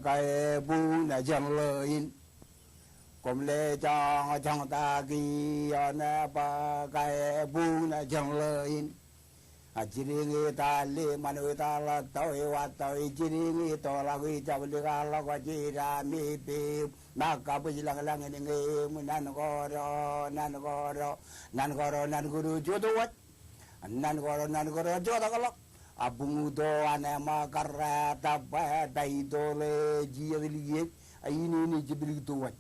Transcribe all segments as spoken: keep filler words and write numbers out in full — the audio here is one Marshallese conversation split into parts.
Kae buñ na jeṇ ḷo in. Koṃ le joñjoñ ta kiiō ne ba kae buñ na jeṇ ḷo in. A jidiñ i tali ṃanwe ta ḷọk tọwe wa tọwe jidiñ i toḷọk i jablik a ḷọk jidaṃ i pep. Mak kabwij lañlañ in ñe im nan koro nan koro nan koro nan koro joto waj. Nan koro nan koro joto ḷọk. A buñ uto an ema karra ta ba ta ito ḷe jijet likiej. A in in jablik to waj.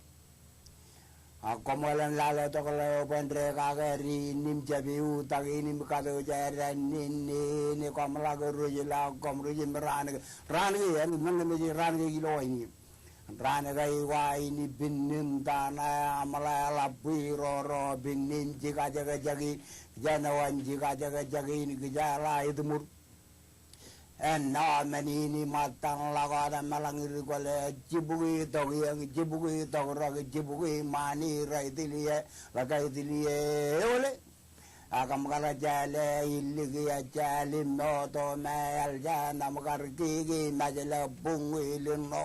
A koṃ ḷōḷḷap ḷe tok ḷe bwe en dekake ri in im jab iutak in im kato jān in in in koṃ ḷak ruj ḷọk koṃ ruj im raan ke raan ke en men ke mej raan ke ilo in in. Raan ke iwa in ippān im tana aṃ ḷeḷap bwe roro pān in jikajekjek in. Kija ṇe wān jikajekjek in kija ḷa itiṃur. Ennọ men in im ṃōttan ḷọk wōt eṃṃanḷọk in kwōle jibukwi tok iien jibukwi tok rōk jibukwi ṃaan in rej tiliō ḷọk rej tiliō eole. A kōṃ kar jāle illik iajjal im moto me eḷ jān aṃ kar kiki mejle buñ ilin ṇo.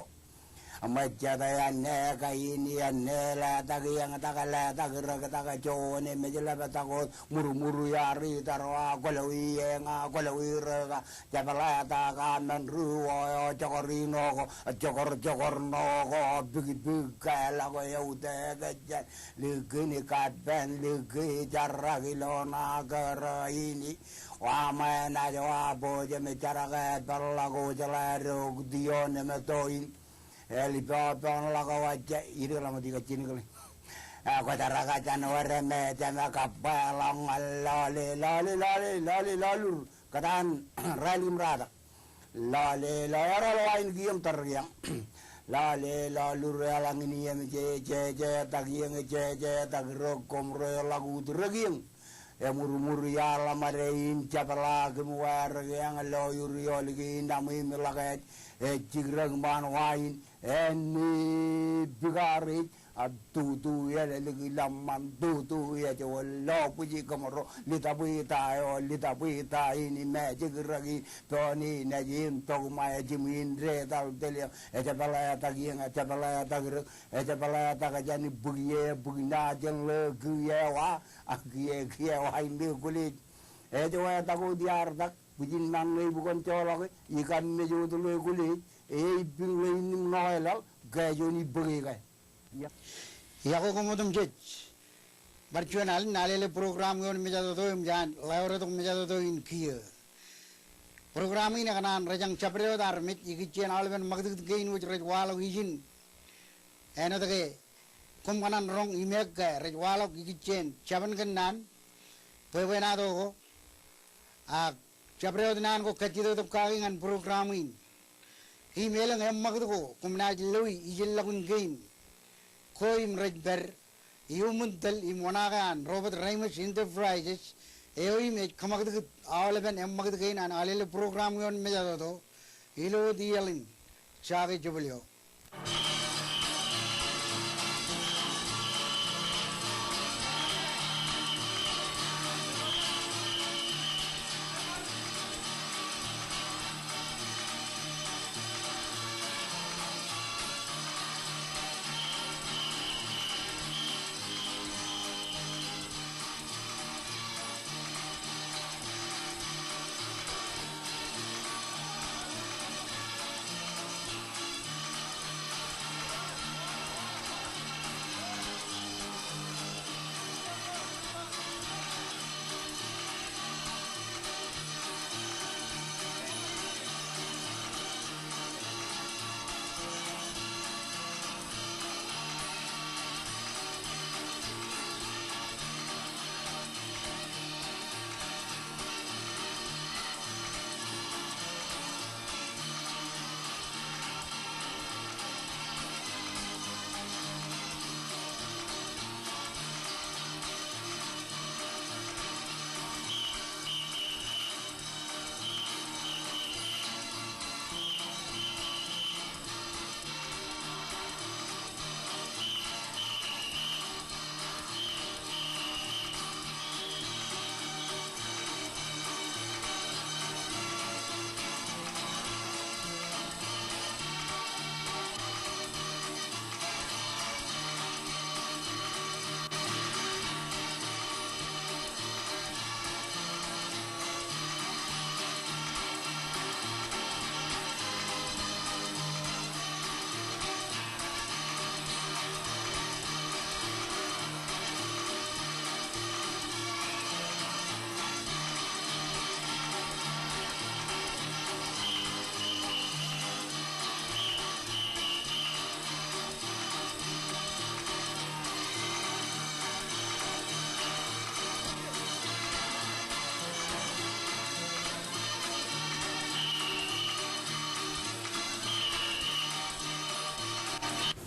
Ṃōjjate āne kain āne letak iien tak letak rōk tak juon emej ḷap tak wōt murmur iar itar wa kwōlo ieñ a kwōlo rōk a jepḷatak a men ri eo jokor in oko jokor jokor ṇo ko bikbik ke ḷọk eutiej kōjjān. Likini kappān liki jarrak ilo ṇa kōrā in. Wa ṃōṇōṇō wa bōjjān im jarak e peḷḷọk wōj ḷọk tok ioon im to in. Eḷ ippān ḷọk wōj idik ḷọk ṃōk ikajjien kile. Eo kwōjarrak jān wōr me jema kappān ḷọk ñan lale lale lale lale lalur. Kōtaan rālik im rātak. Lale lale ḷọk wa in kiiō im tar kiiō. Lale lalur eḷaññe in iien je je jetak iien je jetak rōk koṃ ro eḷak ut rōk iien. Emurmur iaḷ ḷōṃade in jepḷaak im wāwōr kiiō ḷọk ur iolik in aṃ im ḷọk ej ej jikrōk ṃaan wa in. Āne bikareej. A tutu eḷeḷe ḷōṃṃan tutu ejjeḷọk bwiji kōṃro. Litapwita eo litapwita in im ejjeḷọk in. Toni nejin tokma ejim in detal telio. Ejepḷatak iien ejepḷatak rōk ejepḷatak jān bukwi e bukwi ṇa jān ḷe kiiō wa. A kiiō kiiō wa in me kwōlej. Ejjeḷọk wōt iar tak bwijin ṇaṇ ṇe bukon joḷọk e ikan mej wōt ḷe kwōlej. Eippin ḷe in im ṇo eḷaḷ ke juon ibōk e ke. Iọkwe koṃ otemjej. Bar juon alen alele program ioon mejatoto im jān ḷeoretok mejatoto in kiiō. Program in ekōṇaan rej jañ jabdewōt armej ikijjien aolepen ṃakūtkūt kein wōj rej waḷọk ijin. Āinwōt ke koṃ kōṇaan roñ imeek ke rej waḷọk ikijjien jabōn kōnnaan bwebwenato ko. Ak jabdewōt naan ko kajjitōk kaki ñan program in. Im elōñ eṃṃakūt ko koṃ naaj loe ijellọkun kein ko im rej pād iuṃwin tōl im oṇaake an Robert Reimers Enterprises eo im ej kōṃakūtkūt aolepen eṃṃakūt kein an alele program ioon mejatoto ilo wōt iiaḷ in. Jake jebōl eo.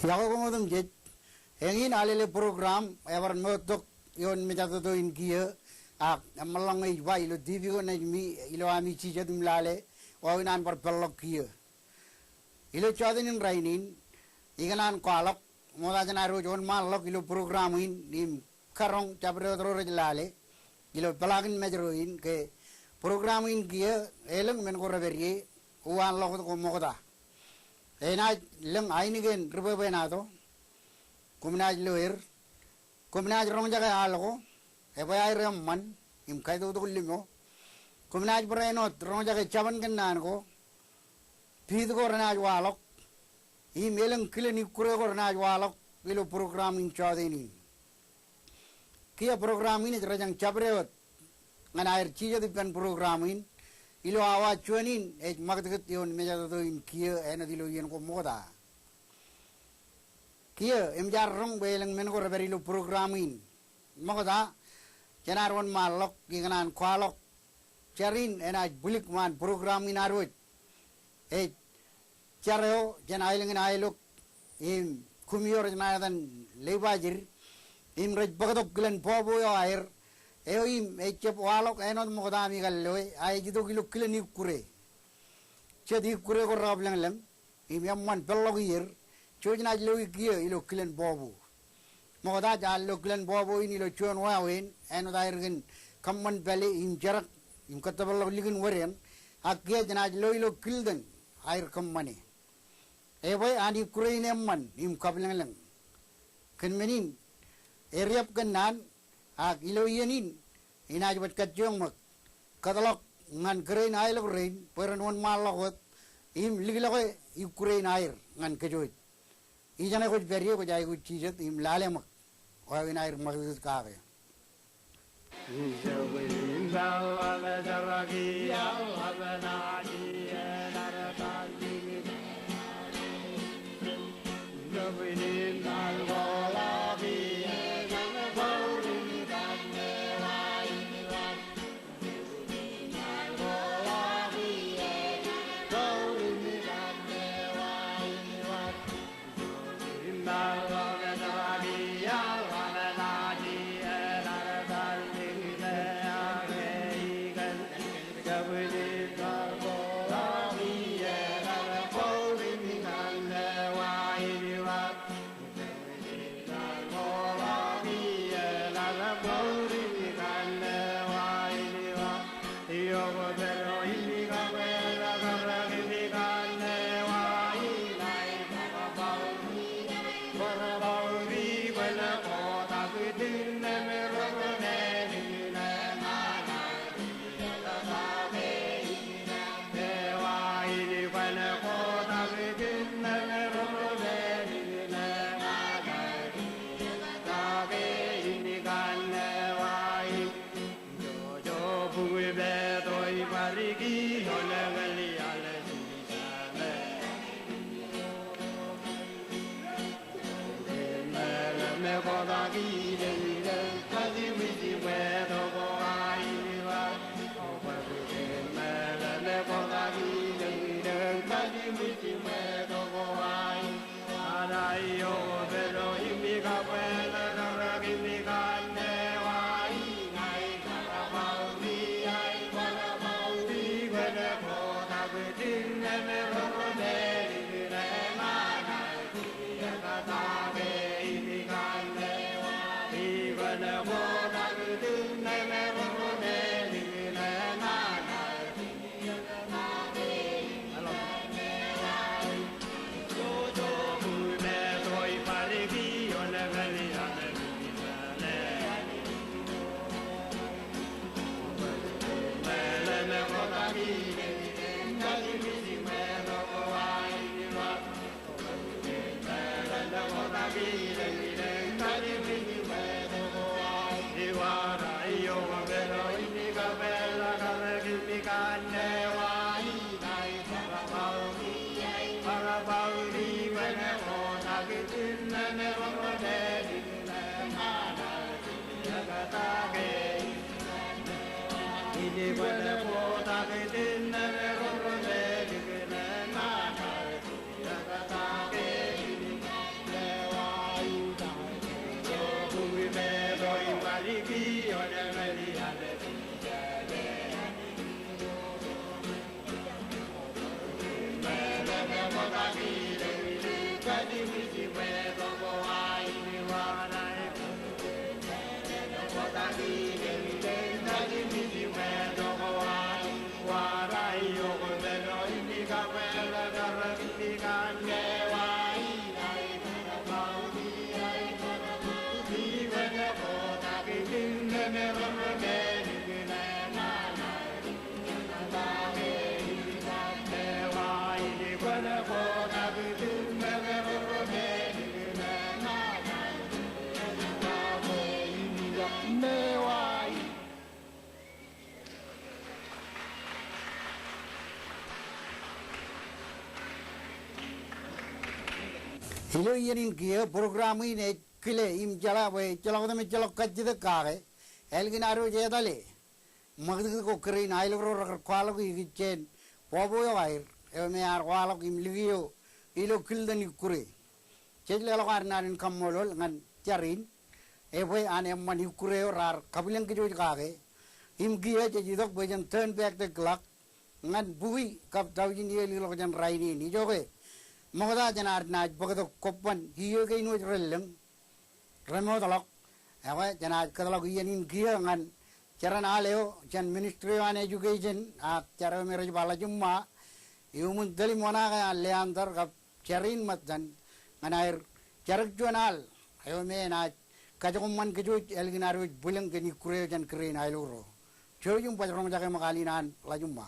Iọkwe koṃ otemjej. Eñin Alele program ebar moottok ioon mejatoto in kiiō, ak eṃṃanḷọk ñe ij ba ilo TV ko naaj mi ilo ami jijet im lale wāween an bar peḷḷọk kiiō. Ilo jọteen in rainin, ikōṇaan kwaḷọk ṃokta jān ad wōnṃaanḷọk ilo program in im karoñ jabdewōt ro rej lale ilo peḷaakin Mājro in ke program in kiiō elōñ men ko rej pād ie, uwaanḷọk wōt ko ṃokta. Enaaj lōñ ainikien ri bwebwenato. Koṃ naaj lo er. Koṃ naaj roñjake al ko, ebwe aer eṃṃan im kaitoktok limo. Koṃ naaj barāinwōt roñjake jabōn kōnnaan ko, piit ko renaaj waḷọk, im elōñ kilen ikkure ko renaaj waḷọk ilo program in jọteen in. Kiiō program in ej rōjañ jabdewōt ñan aer jijet ippān program in ilo awa juon in ej ṃakūtkūt ioon mejatoto in kiiō āinwōt ilo iien ko ṃokta. Kiiō im jaar roñ bwe elōñ men ko rej pād ilo program in. Ṃokta, jān ad wōnṃaanḷọk, ikōṇaan kwaḷọk jar in enaaj bwilik ṃaan program in ad wōj. Ej jar eo jān aelōñ in Aelok im kumi eo rej ṇa etan Leibajid im rej bōktok kilen bọọbu eo aer eo im ejjab waḷọk āinwōt ṃokta ami kar loe, a ej itok ilo kilen ikkure. Jet ikkure ko rekabwilōñlōñ im eṃṃan peḷḷọk ier, jouj naaj loi kiiō ilo kilen bọọbu. Ṃokta jaar lo kilen bọọbu in ilo juon wāween āinwōt aer kōn kōṃṃan pālle im jerak im kōttōpar ḷọk likin wōdeañ, ak kiiō jenaaj lo ilo kiltōñ aer kōṃṃane. Ebwe an ikkure in eṃṃan im kabwilōñlōñ. Kōn men in, eriab kōnnaan, ak ilo iien in, inaaj baj kajjioñ ṃōk kōtḷọk ñan kōrā in Aelok rein bwe ren wōnṃaanḷọk wōt im likḷọke ikkure in aer ñan kōj wōj. Ijeṇe kwōj pād ie kwōj aikuj jijet im lale ṃōk wāween aer ṃakūtkūt kake. Ilo iien in kiiō, program in ej kile im jeḷā bwe ejjeḷọk otemjej ejjeḷọk kajjitōk kake ālikin ad wōj etale ṃakūtkūt ko kūr in aelōñ ro rekar kwaḷọk ikijjien bọbweo aer eo me ear kwaḷọk im likio ilo kiltōn ikkure. Jej leḷọk ad naaj in kaṃṃoolol ñan jar in, ebwe an eṃṃan ikkure eo raar kabwilōñ kōj wōj kake. Im kiiō jej itok bwe jen turn back the clock ñan bukwi kab tọujin iiō likḷọk jān rainin. Ijoke ṃokta jān ad naaj bōktok kobban iiō kein wōj relōñ remootḷọk. Ekwe jenaaj kōtḷọk iien in kiiō ñan jeran al eo jān Ministry eo an Education ak jar eo me rej ba Ḷajuṃṃa, iuṃwin tōl im oṇaake an Leander kab jar in ṃōttan ñan aer jar juon al eo me enaaj kajoñan kōj wōj ālikin ad wōj bwilōñ kōn ikkure eo jān kūr in aelōñ ro. Jouj im baj roñjake ṃōk al in an Ḷajuṃṃa.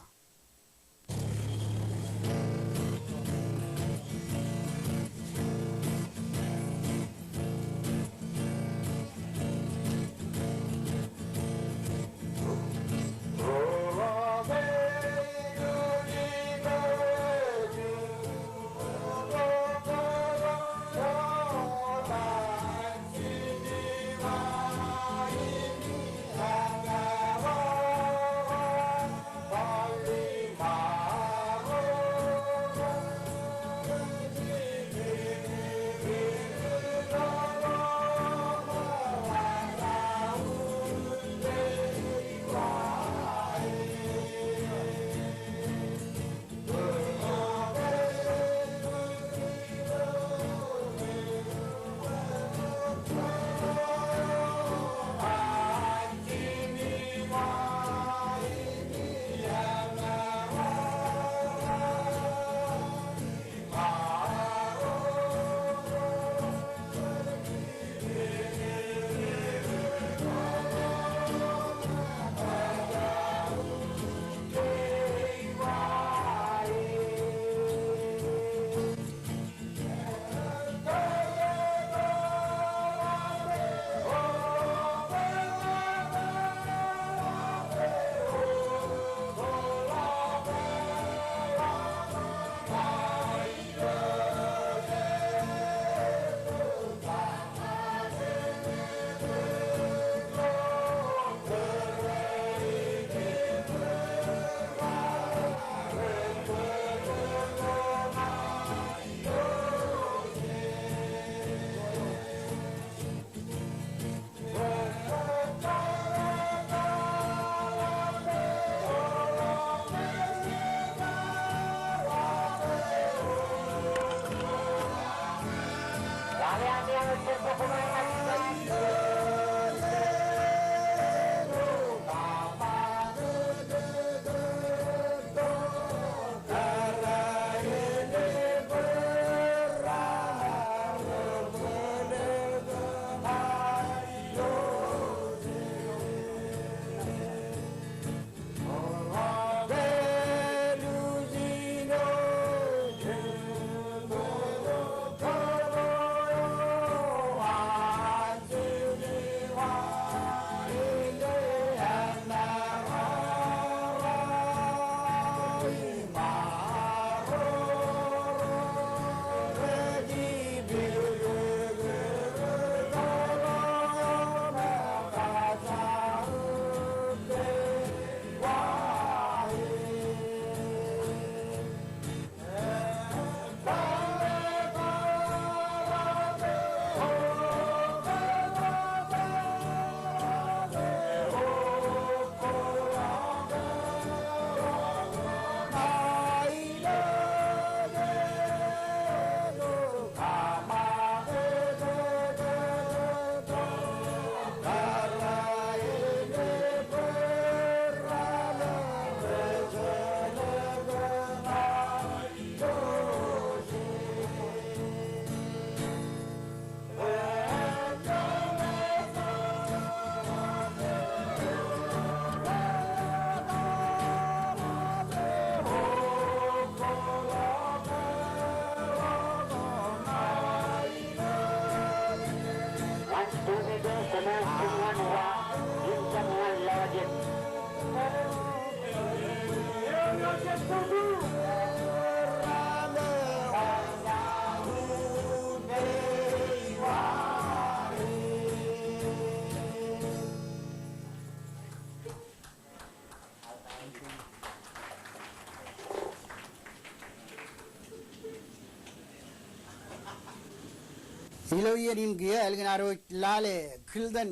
Ilo iien in kiiō ālikin ad wōj lale kilten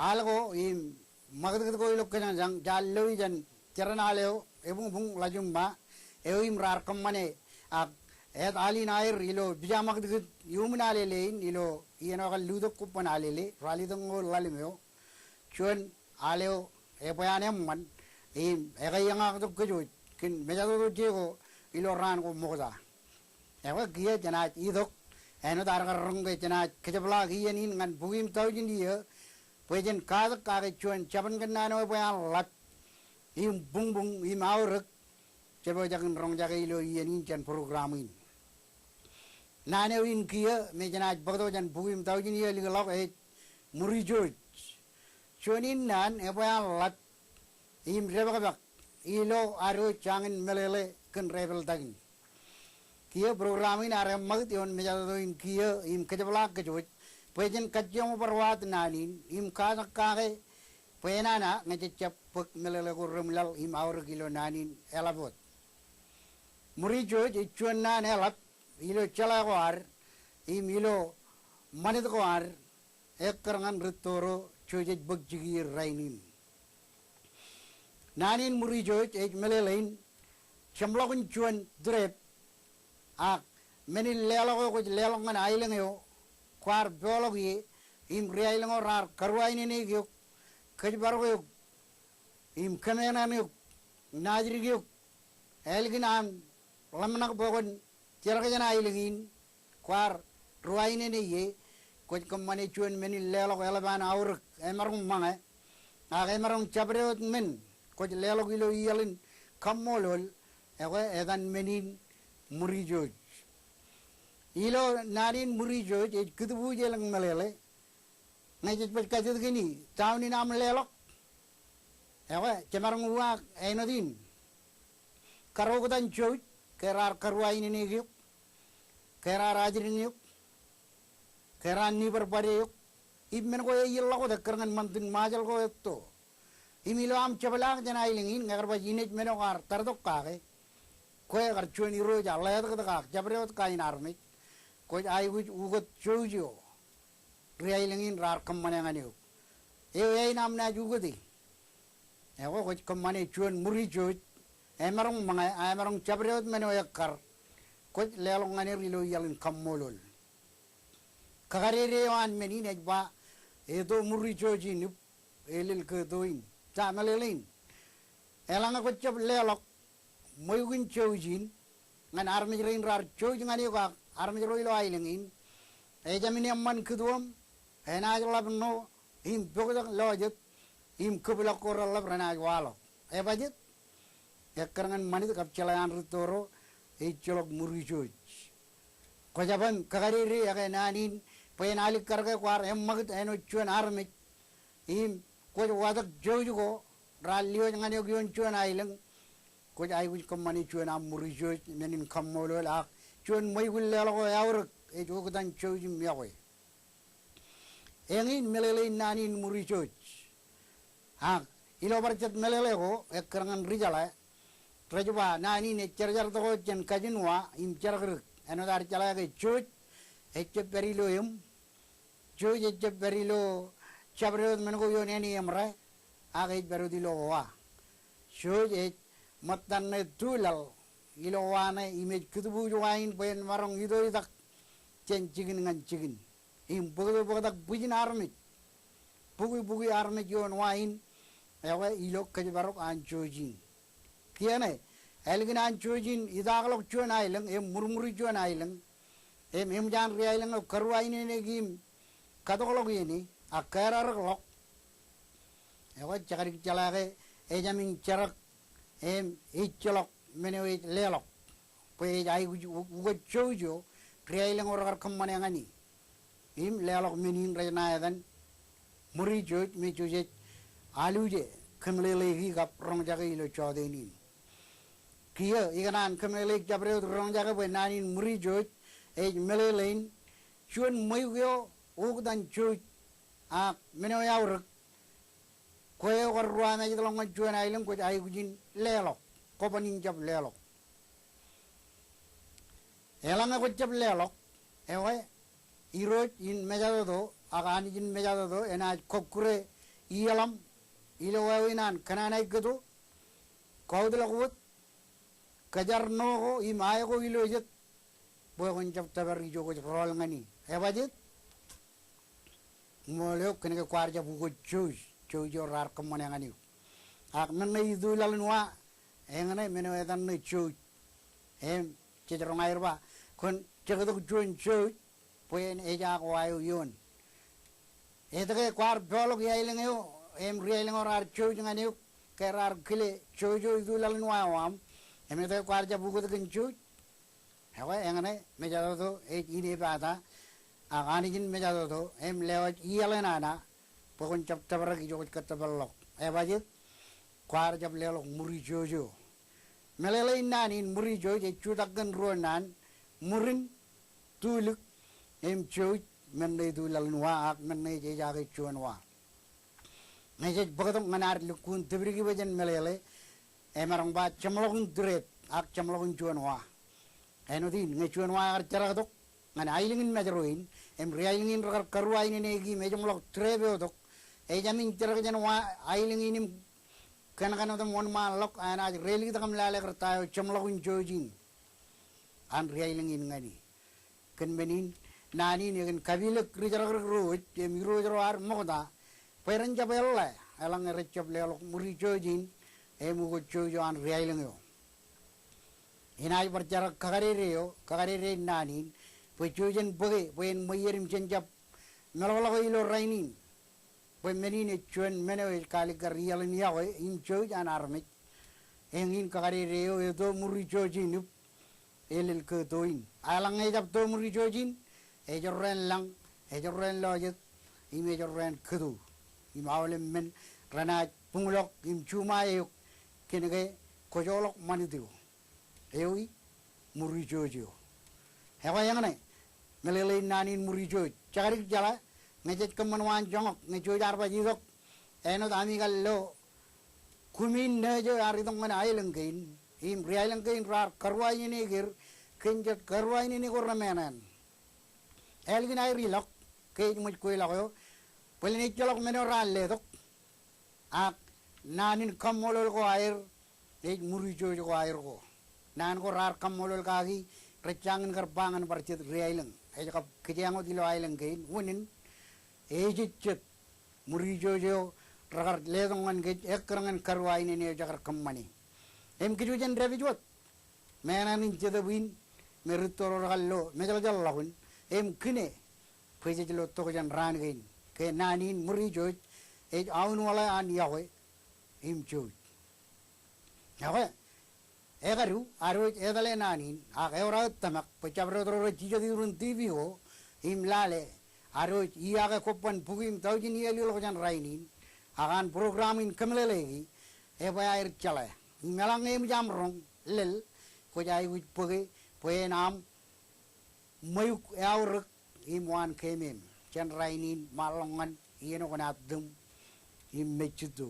al ko im ṃakūtkūt ko ilo kōjañjañ, jaar loi jān jeran al eo ebuñbuñ ḷajuṃṃa eo im raar kōṃṃane ak āt al in aer ilo pija ṃakūtkūt iuṃwin alele in ilo iien eo ekar lutōk kobban alele, ralitōñoul ḷalem eo. Juon al eo ebwe an eṃṃan im ekaiññaaktok kōj wōj kōn mejatoto jeko ilo raan ko ṃokta. Ekwe kiiō jenaaj itok āinwōt ad kar roñ ke jenaaj kōjepḷaak iien in ñan bukwi im taujin iiō bwe jen katak kake juon jabōn kōnnaan eo ebwe an ḷap im buñbuñ im aorōk jepojak in roñjake ilo iien in jān program in. Naan eo in kiiō me jenaaj bōktok jān bukwi im taujin iiō likḷọk ej Murijooj. Juon in naan ebwe an ḷap im depakpak ilo ad wōj jañin meḷeḷe kōn depel takin. Kiiō program in ear eṃṃakūt ioon mejatoto in kiiō im kōjepḷaak kōj wōj bwe jen kajjioñ bar waat naan in im katak kake bwe enana ñe jej jab bōk meḷeḷe ko reṃwilaḷ im aorōk ilo naan in eḷap wōt. Murijooj ej juon naan eḷap ilo jeḷā ko ad im ilo ṃanit ko ad ekkar ñan rūtto ro jej bōk jikier rainin. Naan in Murijooj ej meḷeḷein jeṃḷọkin juon trip ak men in leḷọk eo kwōj leḷọk ñan aelōñ eo kwaar peḷọk ie im ri-aelōñ eo raar karuwainene eok, kōjparok eok im kōmeañ eok, naajdik eok, ālikin aṃ ḷōmṇak bwe kwōn jerak jān aelōñ in kwaar ruwainene ie, kwōj kōṃṃane juon men in leḷọk eḷap an aorōk emaroñ ṃōñā ak emaroñ jabdewōt men kwōj leḷọk ilo iaḷ in kaṃṃoolol, ekwe etan men in Murijooj. Ilo naan in Murijooj ej kūtbuuj elōñ meḷeḷe, ñe jej baj kajjitōk in, down in aṃ leḷọk. Ekwe jemaroñ uwaak āinwōt in. Kar oktan jouj ke raar karuwainene eok, ke raar ajdik eok, ke raar nibar bade eok. Im men ko eilọk wōt ekkar ñan ṃantin Ṃajeḷ ko etto. Im ilo aṃ jepḷaak jān aelōñ in ñe kar baj inej men eo kwaar tartok kake, kwe kar juon irooj ear ḷeetkōt kake jabdewōt kain armej, kwōj aikuj ukōt jouj eo ri-aelōñ in raar kōṃṃane ñan eok. Eo eain aṃ naaj ukōte. Ekwe kwōj kōṃṃane juon Murijooj emaroñ ṃōñā, emaroñ jabdewōt men eo ekkar kwōj leḷọk ñan er ilo iaḷ in kaṃṃoolol. Kakadede eo an men in ej ba eto Murijooj in ip elel ke eto in. Ta meḷeḷein? Eḷaññe kwōj jab leḷọk ṃweiuk in jouj in ñan armej rein raar jouj ñan eok ak armej ro ilo aelōñ in, ejāmin eṃṃan kūtuōṃ enaaj ḷap ṇo im poktak lọjet im kōplọk ko reḷap renaaj waḷọk. Ebajet? Ekkar ñan ṃanit kab jeḷā an rūtto ro ejjeḷọk Murijooj. Kwōjab aṃ kakadede eke naan in bwe en alikkar ke kwaar eṃṃakūt āinwōt juon armej im kwōj watōk jouj ko raar lewōj ñan eok ioon juon aelōñ, kwōj aikuj kōṃṃane juon aṃ Murijooj men in kaṃṃoolol ak juon ṃweiuk in leḷọk eo eaorōk ej oktan jouj im iọkwe. Eñin meḷeḷein naan in Murijooj. Ak ilo bar jet meḷeḷe ko ekkar ñan ri-jeḷā, rej ba naan in ej jerjertok wōt jān kajin wa im jerkrōk āinwōt ad jeḷā ke jouj ejjab pād ilo eṃ, jouj ejjab pād ilo jabdewōt men ko ioon āne eṃ ro, ak ej pād wōt ilo wa. Jouj ej ṃōttan ṇe tu laḷ ilo wa ṇe im ej kūtbuuj wa in bwe en maroñ itoitak jān jikin ñan jikin im bōkto bōktak bwijin armej. Bukwi bukwi armej ioon wa in, ekwe ilo kōjparok an jouj in. Kiiō ṇe, ālikin an jouj in itaakḷọk juon aelōñ im ṃurṃuri juon aelōñ im eṃōj an ri-aelōñ eo karuwainene eok im katokḷọk iien in ak kaerarakḷọk, ekwe jekdik jeḷā ke ejāmin jerak im ejjeḷọk men eo ej leḷọk bwe ej aikuj u-, ukōt jouj eo ri-aelōñ eo rekar kōṃṃane ñan e im leḷọk men in rej ṇa etan Ṃuri Jouj me Jouj ej aluje kōmeḷeḷeiki kab roñjake ilo jọteen in. Kiiō ikōṇaan kōmeḷeḷeik jabdewōt roñjake bwe naan in Ṃuri Jouj ej meḷeḷein juon ṃweiuk eo oktan jouj ak men eo eaorōk. Kwe eo kar ruwaamājeḷọk ñan juon aelōñ kwōj aikuj in leḷọk, kwōban in jab leḷọk. Eḷaññe kwōj jab leḷọk, ewe Irooj in mejatoto ak Anij in mejatoto enaaj kọkkure iaḷ aṃ ilo wāween an kōṇaan aikuj, kautḷọk wōt, kōjatno ko im ae ko ilo jet bwe kwōn jab tōpar ijo kwōj rọọl ñan e. Ebajeet? Ṃool eok, kōnke kwaar jab ukōt jouj, jouj eo raar kōṃṃane ñan eok. Ak men ṇe ituilaḷ in wa, eñṇe men eo etan ṇe jouj. Im jej roñ aer ba, kwōn jektok juon jouj bwe en ejaak wa eo ioon. Etke kwaar peḷọk iaelōñ eo im ri-aelōñ eo raar jouj ñan eok ke raar kile jouj eo ituilaḷ in wa eo aṃ? Im etke kwaar jab ukōt kōn jouj? Ekwe, eñṇe mejatoto ej inepata, ak Anij in mejatoto im lewōj iaḷ enana bwe kwōn jab tōprak ijo kwōj kōttōpar ḷọk. Ebajeet? Kwaar jab leḷọk ṃuri jouj eo. Meḷeḷein naan in Ṃuri Jouj ej jutak kōn ruo naan, ṃurin, tulik, im jouj, men ṇe ituilaḷ in wa ak men ṇe ej ejaake juon wa. Ñe jej bōktok ñan ad lukkuun tipdiki bwe jen meḷeḷe, emaroñ ba jeṃḷọkin tūreet ak jeṃḷọkin juon wa. Āinwōt in, ñe juon wa ekar jeraktok ñan aelōñ in Mājro in, im ri-aelōñ in rekar karuwainene im ejeṃḷọk tūreet eo tok, ejāmin jerak jān wa aelōñ in im kōnkan otem wōnṃaanḷọk enaaj reiliktak im lale kar ta eo jeṃḷọkin jouj in an ri-aelōñ in ñan e. Kōn men in, naan in ekōn kapilōk ri-jerakrik ro wōj im irooj ro ad ṃokta bwe ren jab eḷḷā eḷaññe rej jab leḷọk ṃuri jouj in im ukōt jouj eo an ri-aelōñ eo. Inaaj bar jerak kakadede eo, kakadede in naan in, bwe jouj en bōke bwe en ṃweied im jen jab meḷọkḷọke ilo rainin. Bwe men in ej juon men eo ej kaalikkar iaḷ in yokwe im jouj an armej. Eñin kakadede eo eto ṃuri jouj in im elel kōto in. Eḷaññe ejab to ṃuri jouj in, ejorrāān lañ, ejorrāān lọjet, im ejorrāān kōto. Im aolep men renaaj buñḷọk im juṃae eok kōnke kwōjoḷọk ṃanit eo. Ewi ṃuri jouj eo. Ekwe eñṇe meḷeḷein naan in ṃuri jouj. Jekdik jeḷā ñe jej kōṃṃan waan joñak ñe jouj ear baj itok āinwōt ami kar lo kumin neijeḷā ear itok ñan aelōñ kein im ri-aelōñ kein raar karuwainene er kōn jet karuwainene ko remenaan. Ālikin aer ilọk ke ej ṃōj kweilọk eo bōlen ejjeḷọk men eo raar letok. Ak naan in kaṃṃoolol ko aer ej ṃuri jouj ko aer ko. Naan ko raar kaṃṃoolol kaki rej jañin kar ba ñan bar jet ri-aelōñ. Ej kab kijeañ wōt ilo aelōñ kein, unin ejejjet ṃuri jouj eo rekar letok ñan kōj ekkar ñan karuwainene eo jekar kōṃṃane. Im kōj jen dāpij wōt meanan in jetōb in me rūtto ro rekar lo mejeḷjeḷḷọk in im kine bwe jej lo tok jān raan kein ke naan in ṃuri jouj ej aunwōḷā an yokwe im jouj. Ekwe, ekadu ad wōj etale naan in ak ewōr aō tōmak bwe jabdewōt ro rej jijet iturūṃ TV ko im lale ad wōj iyaake kwōban bukwi im taujin iiaḷ ḷọk jān rainin ak an program in kōmeḷeḷeiki ebwe aer jeḷā. Im eḷaññe eṃōj aṃ roñ lel, kwōj aikuj bōke bwe en aṃ ṃweiuk eaorōk im waan keemem jān rainin ṃaanḷọk ñan iien eo kōn attōm im mejitto.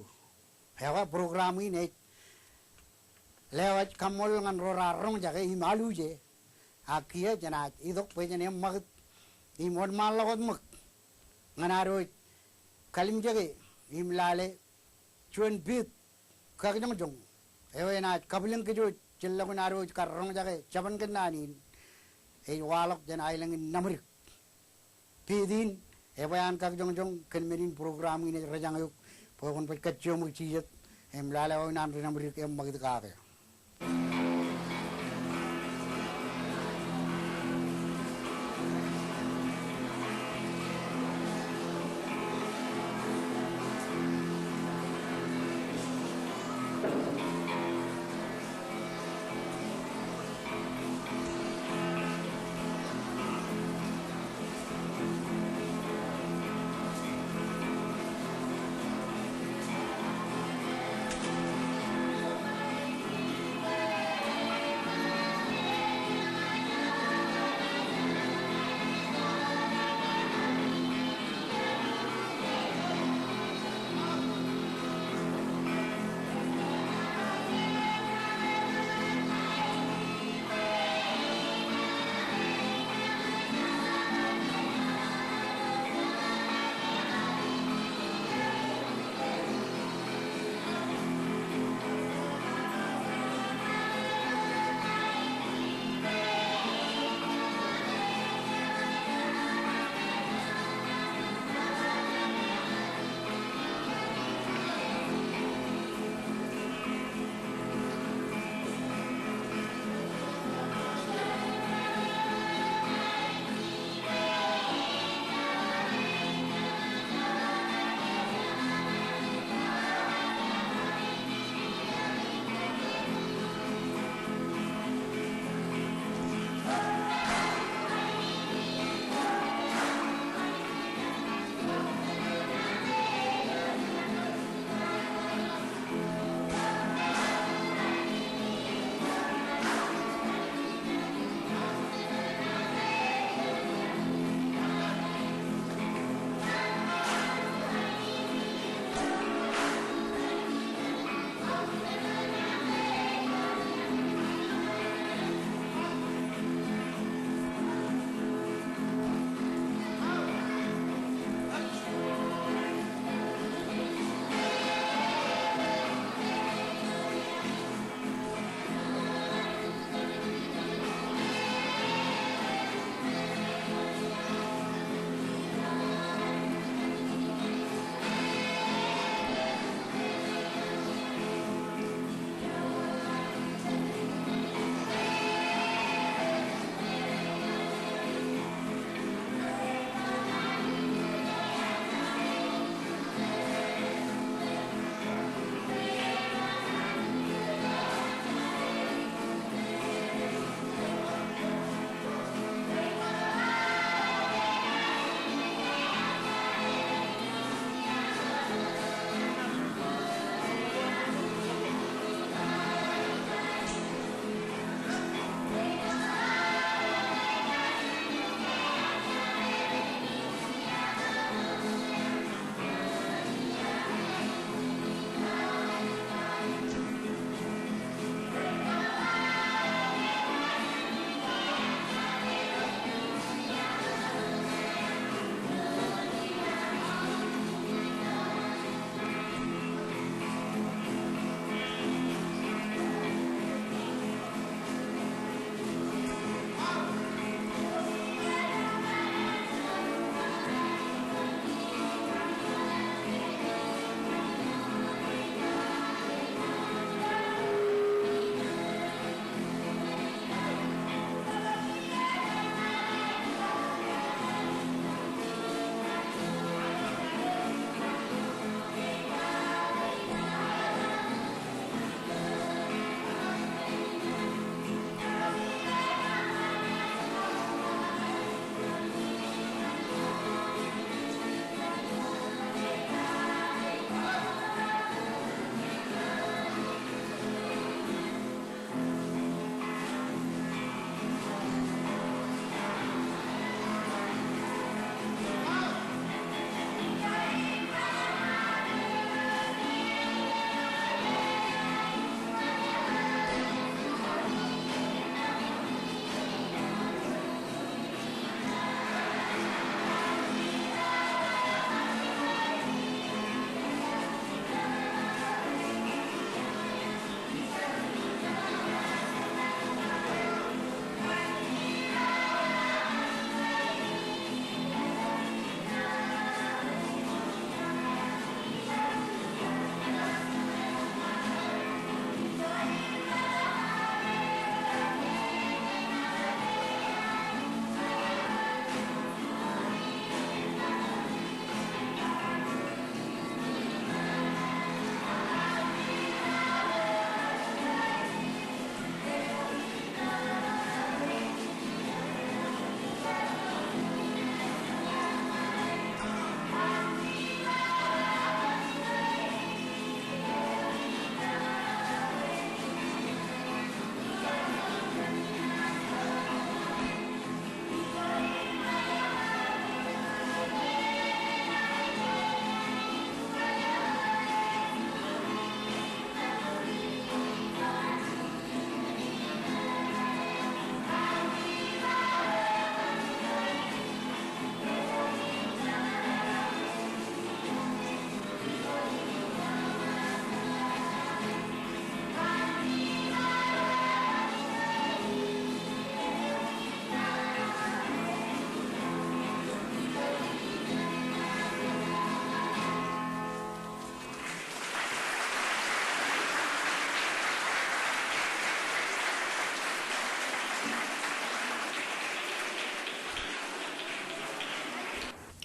Ekwe program in ej lewōj kaṃṃoolol ñan ro raar roñjake im aluje. Ak kiiō jenaaj itok bwe jen eṃṃakūt im wōnṃaanḷọk wōt ṃōk ñan ad wōj kalimjeke im lale juon pit kakijōñjōñ eo enaaj kabwilōñ kōj wōj jellọkin ad wōj kar roñjake jabōn kōnnaan in ej waḷọk jān aelōñ in Naṃdik. Pit in ebwe an kakijōñjōñ kōn men in program in ej rejañ eok bwe kwōn baj kajjioṃ ṃōk jijet im lale wāween an ri Naṃdik eṃṃakūt kake.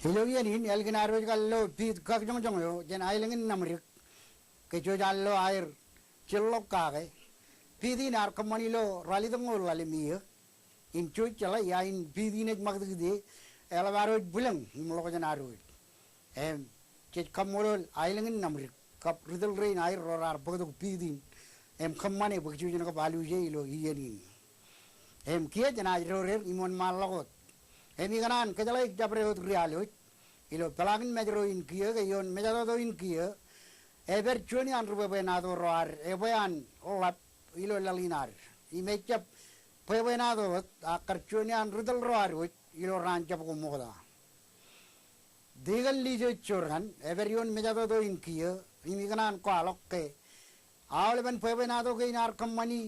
Ilo iien in, ālikin ad wōj kar lo piit kakjoñjoñ eo jān aelōñ in Namdik, ke jej al lo aer jellọk kake, piit in ear kōṃṃani ilo ralitōñoul ḷalem iiō. Im jej jeḷā ia in piit in ej ṃakūtkūt e, eḷap ad wōj bwilōñ im ḷọk jān ad wōj. Im jej kaṃṃoolol aelōñ in Namdik kab ri tōl rein aer ro raar bōktok piit in im kōṃṃane bwe kōj jen kab aluje ilo iien in. Im kiiō jenaaj dorer im wōnṃaanḷọk wōt. Im ikōṇaan kōjeḷāik jabdewōt ri-alwōj ilo peḷaakin mājro in kiiō ke ioon mejatoto in kiiō, ej pād juon iaan ri bwebwenato ro ad ebwe an ḷap ilo laḷ in ad. Im ejjab bwebwenato wōt, ak kar juon iaan ri tōl ro ad wōj ilo raan jab ko ṃokta. Deacon Lee Church Jorgan ej pād ioon mejatoto in kiiō, im ikōṇaan kwaḷọk ke aolepen bwebwenato kein ear kōṃṃani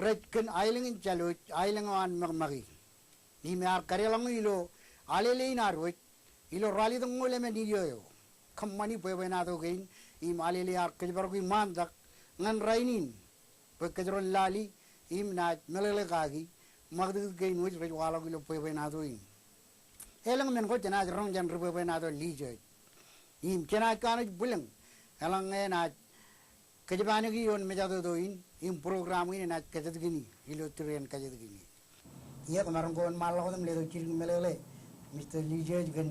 rej kōn aelōñ in Jālwōj, aelōñ eo an ṃakṃaki. Im ear kadeḷọñe ilo alele in ad wōj ilo ralitōñoul emān iiō eo. Kōṃṃani bwebwenato kein im alele ear kōjparok iṃaantak ñan rainin bwe kōjro en lale im naaj meḷeḷe kaki ṃakūtkūt kein wōj rej waḷọk ilo bwebwenato in. Elōñ men ko jenaaj roñ jān ri bwebwenato Lee Church. Im jenaaj kanooj bwilōñ eḷaññe enaaj kōjpaaniki ioon mejatoto in, im program in enaaj kajjitōk ilo tūriaṃ kajjitōk in. Iiō, kwōmaroñ ke wōnṃaanḷọk wōt im letok jidik meḷeḷe, Mister Lee Church, kōn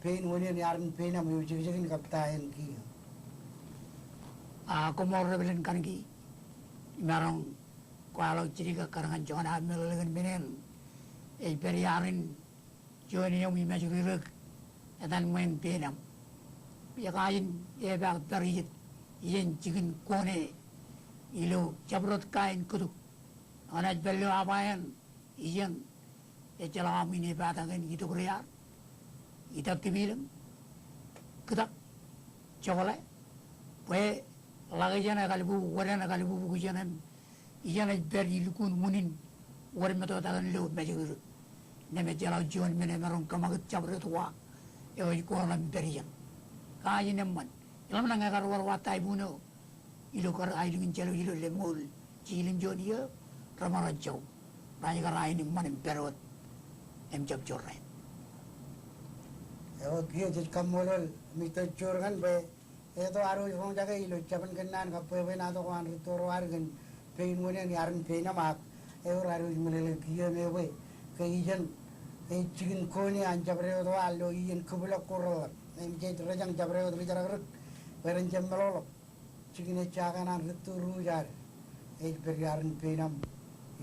pein wūnin ear in pein aṃ eo jekjekin kab ta en kiiō. A, koṃṃool reverend kanooj, imaroñ kwaḷọk jidik ak kar ñan joñan aō meḷeḷe kōn men in. Ej pād iaar in juon eṃ imaroñ ri-rōk etan ṃweeṇ pein aṃ. Ekain epaak pād ijet iien jikin kone ilo jabdewōt kain kōto. Enaaj pād ilo awa eṇ ijeṇ, ejjeḷọk aṃ in epatakin itok rear, itak kipilōñ, kūtak, jokḷā, bwe ḷak ijeṇ ekalbubuk, wōt eṇ ekalbubuk ijeṇ im ijeṇ ej pād ilukkuun unin wōt metotakin lo mājro. Innām ejjeḷọk juon men emaroñ kōṃakūt jabdewōt wa eo ej kōrḷọk im pād ijeṇ. Kajin eṃṃan. Iḷak ñe ekar wōr wa taibun eo ilo kar aelōñ in Jālwōj ilo lemñoul jiljilimjuon iiō, remaroñ ej jau. Raij kar ain eṃṃan im pād wōt im jab jorrāān. Eo, kiiō jej kaṃṃoolol Mister Jorgan bwe eto ad wōj roñjake ilo jabōn kōnnaan kab bwebwenato ko an rūtto ro ad kōn pein wūnin ear in pein aṃ, ak ewōr ad wōj meḷeḷe kiiō im ebwe ke ijeṇ ej jikin kone an jabdewōt wa ilo iien kōbwilọk ko reḷap. Im jej rōjañ jabdewōt ri-jerakrōk bwe ren jab meḷọkḷọk jikin ejja kōn an rūtto ro ad ej pād iaar in pein aṃ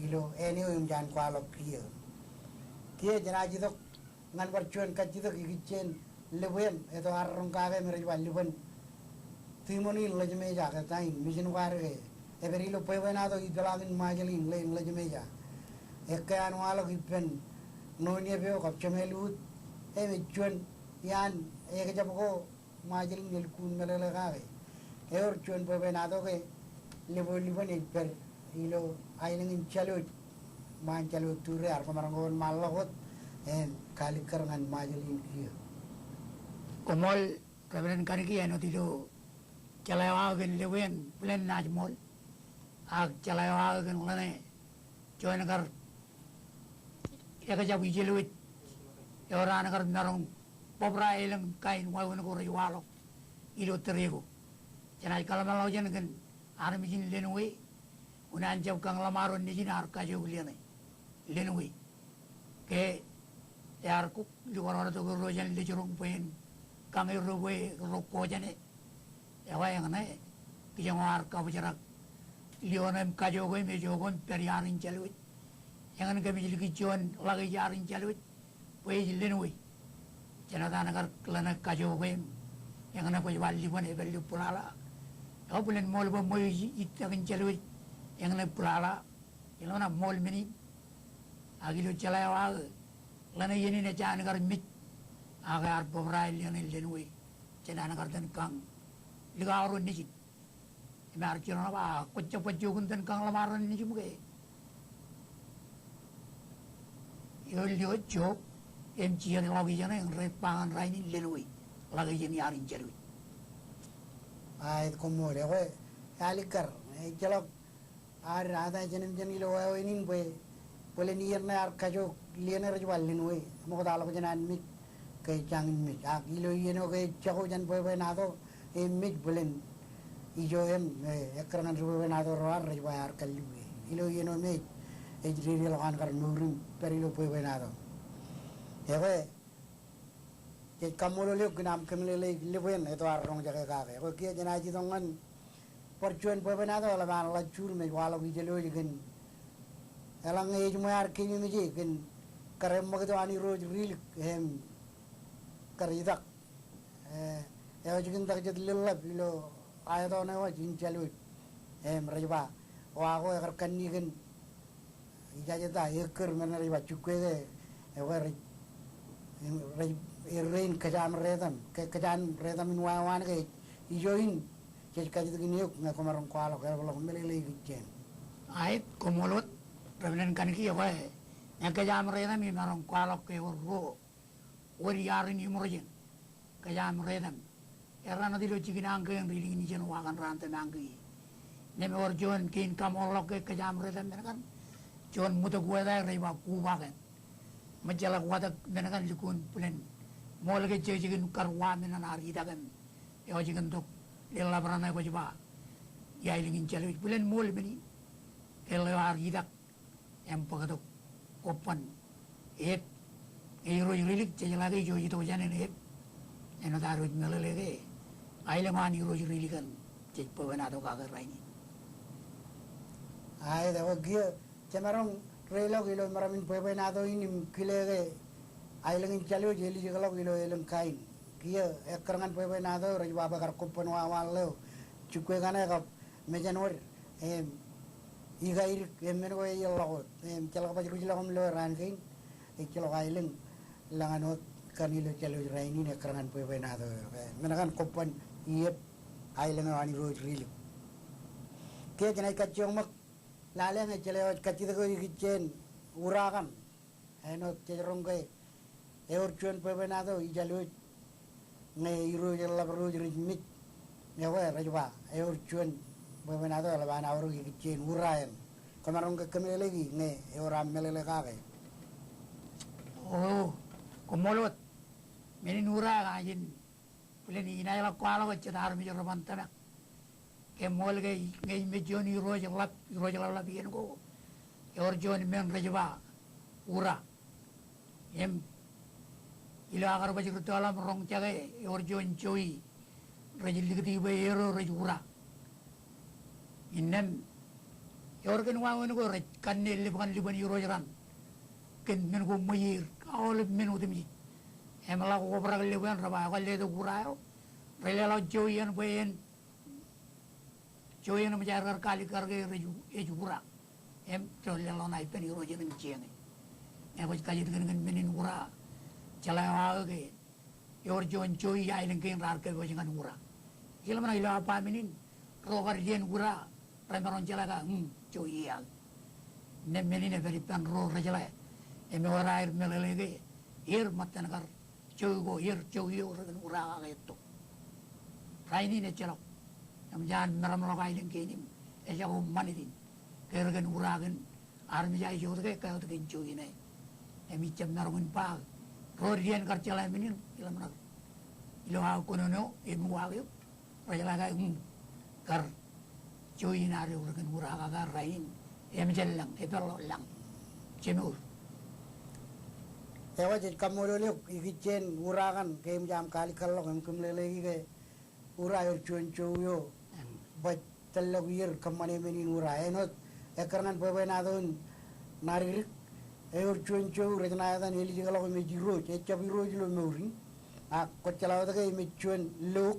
ilo āne eo eṃōj an kwaḷọk kiiō. Kiiō jenaaj itok ñan bar juon kajjitōk ikijjien lōb eṇ, eto arro kake im rej ba Liban Timon in Ḷōjmeja ke ta in, mijin ko ad ke ej pād ilo bwebwenato ipeḷaakin Ṃajeḷ in Ḷe in Ḷōjmeja. Ekkā an waḷọk ippān ṇoon iep eo kab jemeḷọk wōt, im ej juon iaan ekjab ko Ṃajeḷ in elukkuun meḷeḷe kake. Ewōr juon bwebwenato ke lōb eo Liban ej pād ilo aelōñ in Jālwōj, ṃaan Jālwōj tūriaer. Kwōmaroñ ke wōnṃaanḷọk wōt im kaalikkar ñan Ṃajeḷ in kiiō. Koṃṃool Reverend Kaniki, āinwōt ilo jeḷā eo aō kōn lōb eṇ bōlen naaj ṃool. Ak jeḷā eo aō kōn ḷeṇe juon kar ekjab ijelwōj eo an kar maroñ bōbrae elōñ kain wāween ko rej waḷọk ilo tōre ko. Jenaaj kōḷmānḷọkjeṇ kōn armej in Lenwe, unin an jab kañ ḷōṃaro nejin ear kajook Lene, Lenwe. Ke ear kuk lukwaroto erro jān Lejroñ bwe en kañ erro bwe erro kojane. Ekwe eñṇe kijoñ eo ear kabōjrak lio ṇe im kajook e im ejook e im pād iaar in Jālwōj. Eñin kōmij likūt juon ḷak ej iaar in Jālwōj bwe ej Lenwe. Jenaaj etan kar Lene kajook e im eñṇe kwōj ba Liban ej pād ilo bulala. Ekwe bōlen ṃool bwe ṃweo ij itak in Jālwōj eñṇe bulala. Ilo ṇa ṃool men in. Ak ilo jeḷā eo aō, Lene iien in ejja an kar mej, ak ear bōbrae Lene, Lenwe jān an kar itōn kañ likao ro nejin. Im ear jiroñ ba, kwōj jab ba jook in itōn kañ ḷōṃaro nejin ke eo lio jook im jijet ḷọk ijeṇe im rej ba ñan rainin Lenwe, ḷak ijeṇ iaar in Jālwōj. Aet, koṃṃool. Ekwe ealikkar, ejjeḷọk ad ata jemem jān ilo wāween in bwe bōlen iien ṇe ear kajook Lene rej ba Lenwe, ṃoktaḷọk jān an mej ke ej jañin mej. Ak ilo iien eo ke ej jako jān bwebwenato, e mej bōlen ijo im, e, ekkar ñan ri bwebwenato ro an rej ba ear kalliwe. Ilo iien eo me ej, ej dedeḷọk an kar mour im pād ilo bwebwenato. Ekwe, jej kaṃṃoolol eok kōn aṃ kōmeḷeḷeik Lipwen, etto ad roñjake kake. Ekwe, kiiō jenaaj itok ñan bar juon bwebwenato eḷap an ḷaj jur im ej waḷọk ijeḷōj kōn eḷaññe ej ṃōj ad keememej e kōn kar eṃṃakūt eo an Irooj Rilik im kar itak, e, eo jikin tak jet leḷḷap ilo aeto ṇe wōj in Jālwōj. Im rej ba, wa ko ekar kanniōk kōn ijajeta ekkar men rej ba jukwe ke, ekwe rej, rej errein kōjaam retam, ke kōjaam retam in wāween ke ijo in jej kajjitōk in eok ñe kwōmaroñ kwaḷọk eḷapḷọk meḷeḷeik ijjien. Aet, koṃṃool wōt, Reverend Kaniki, ekwe ñe kōjaam retam imaroñ kwaḷọk ke ewōr ruo wōt iaar in iṃōrjeṇ. Kōjaam retam. Erro ṇe wōt ilo jikin añ kein ri likin ijeṇ wa kaṇ raan tōmak ke. Innām ewōr juon kein kaṃoolḷọk ke kōjaam retam men kaṇ. Juon ṃōtok wōt aer rej ba kubaken. Ṃōjjeḷọk watōk men kaṇ lukkuun bōlen ṃool ke jej jikin kar wa men an ad itak im eo jikin tok leḷḷap raṇe kwōj ba ia aelōñ in Jālwōj bōlen ṃool men in ke ḷeo ad itak im bōktok kobban ep. Ñe Irooj Rilik, jejeḷā ke ijo itok jān en ep, āinwōt ad wōj meḷeḷe ke aelōñ eo an Irooj Rilik eṇ jej bwebwenato kake rainin. Aet, ekwe kiiō jemaroñ reiḷọk ilo meram in bwebwenato in im kile ke aelōñ in Jālwōj elijekḷọk ilo elōñ kain. Kiiō ekkar ñan bwebwenato rej ba bwe kar kobban wāween ḷeo jukwe kaṇe kab mejān wōd im ikaidik im men ko eḷḷọk wōt im ejjeḷọk baj ruj ḷọk im lo raan kein, ejjeḷọk aelōñ lañan wōt kaṇ ilo Jālwōj rainin ekkar ñan bwebwenato eo. Men kaṇ kobban iep aelōñ eo an Irooj Rilik. Kiiō jenaaj kajjioñ ṃōk lale ñe jeḷā eo ej kajjitōk eok ikijjien ura kaṇ. Āinwōt jej roñ ke ewōr juon bwebwenato Ijeḷ wōj ñe irooj eḷḷap rooj rej mej. Ekwe rej ba ewōr juon bwebwenato eḷap an aorōk ikijjien ura eṇ. Kwōmaroñ ke kōmeḷeḷeiki ñe ewōr aṃ meḷeḷe kake? O, koṃṃool wōt. Men in ura eo ej bōlen inaaj ḷak kwaḷọk jet armej ro ban tōmak. Ke ṃool ke ñe ij mej juon irooj ḷap, irooj ḷapḷap iien ko, ewōr juon men rej ba ura. Im ilo aō kar baj rūttoḷọk im roñjake, ewōr juon jowi rej likūti bwe erro rej ura. Innām ewōr kōn wāween ko rej kanne lōb ñan lipwan irooj raṇ kōn men ko ṃweier, aolep men otemjej. Im ḷak obrak lōb eṇ, rej ba ekwe letok ura eo. Rej leḷọk jowi eṇ bwe en jowi eṇ eṃōj aer kar kaalikkar ke rej, ej ura. Im rej leḷọk ṇa ippān irooj eṇ im jeñe. Ñe kwōj kajjitōk kōn men in ura, jeḷā eo aō ke ewōr juon jowi aelōñ kein raar kōpooj ñan ura. Ilo ṃōṇōṇō ilo aō ba men in, ro kar dien ura remaroñ jeḷā ke, mm, jowi eo aō. Innām men in epād ippān ro rejeḷā im ewōr aer meḷeḷe ke er ṃōttan kar jowi ko, er jowi eo rekōn ura kake etto. Rainin ejjeḷọk. Eṃōj an meramḷọk aelōñ kein im ejako ṃanit in ke rekōn ura kōn armej eo ej wōt ke, ke wōt kōn jowi ṇe. Im ij jab maroñ in ba ro dien kar jeḷā men in, ilo ṃōṇōṇō ilo aō kōnono im uwaak eok, rejeḷā ke, mm, kar jowi in ad eok rekōn ura kake rainin. Eṃōj lañ, epeḷḷọk lañ. Jemour. Ekwe jej kaṃṃoolol eok ikijjien ura kaṇ ke eṃōj aṃ kaalikkar ḷọk im kōmeḷeḷeiki ke ura ewōr juon jowi eo baj tōllọk ier kōṃṃane men in ura. Āinwōt ekkar ñan bwebwenato in ṇa dikdik, ewōr juon jowi rej ṇa etan Elijek ḷọk im ej irooj, ejjab irooj ilo mour in. Ak kwōj jeḷā wōt ke im ej juon look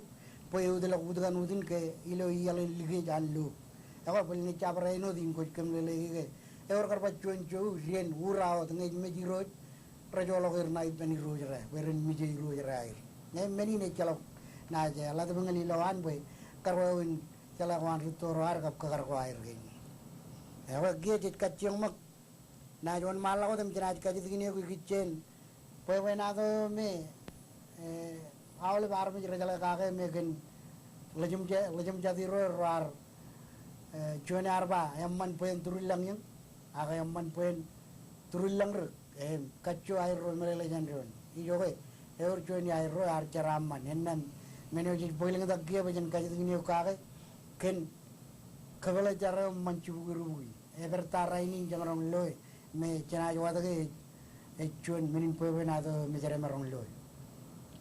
bwe eutiḷọk utikan wūtin ke ilo iaḷ in likej an look. Ekwe bōlen ejjab āinwōt in kwōj kōmeḷeḷeiki ke ewōr kar baj juon jowi dien ura wōt ñe ej mej irooj, rejoḷọk er ṇa ippān irooj ro bwe ren mije irooj ro aer. Ñe men in ejjeḷọk naaj eḷap tok ñan ilowaan bwe kar wāween jeḷā ko an rūtto ro ad kab kōkar ko aer kein. Ekwe kiiō jej kajjioñ ṃōk naaj wōnṃaanḷọk wōt im jenaaj kajjitōk in eok ikijjien bwebwenato me, e, aolep armej rejeḷā kake me kōn ḷōjemja-, ḷōjemjatiro ro ar, e, juon ear ba eṃṃan bwe en turillọk iiōñ ak eṃṃan bwe en turillọk dik. Im kajjo aerro meḷeḷe jān doon. Ijoke Ewōr juon iaerro ear jeraaṃṃan. Innām men eo jej bōklōñtak kiiō bwe jen kajjitōk ñan eok kake, kōn kōpeḷḷe jar eo im ṃan jibukwi rubuki. Ej pād ta rainin jemaroñ loe, me jenaaj watōke ej, ej juon men in bwebwenato me jemaroñ loe.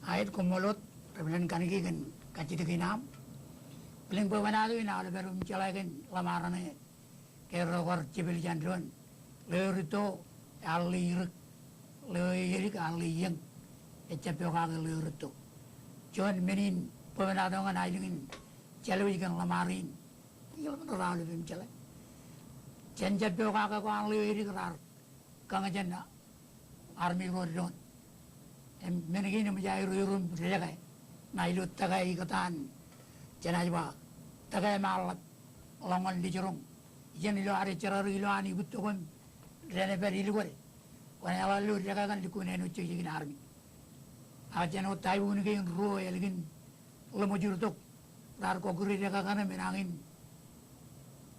Aet, koṃṃool wōt, reverend, kōnke kōn kajjitōk in aṃ. Bwilōñ bwebwenato in aolep ro im jeḷā kōn ḷōṃareṇe ke ro kar jepel jān doon. Ḷeo rūtto ear ḷe irūk, ḷeo edik ear ḷe iōñ. Ejjab pokake ḷeo rūtto. Juon men in bwebwenato ñan aelōñ in Jālwōj kōn ḷōṃarein. Eḷap ro aolep im jeḷā. Jān jab pokake ko an ḷeo edik raar kañ jān armej ro doon. Im men kein eṃōj aerro ro im dekā. Ṇa ilo dekā ikōtaan jenaaj ba dekā im aḷap ḷọk ñan Lejroñ. Ijin ilo ad ejerarin ilo an ibūttok im dān epād ilukkuun. Kwōn eḷap ilo dekā kaṇ lukkuun āinwōt jekjekin armej. Ak jān wōt taibukun kein ruo ālikin ḷōmṇak eo tok raar kọkkure dekā kaṇe men añin.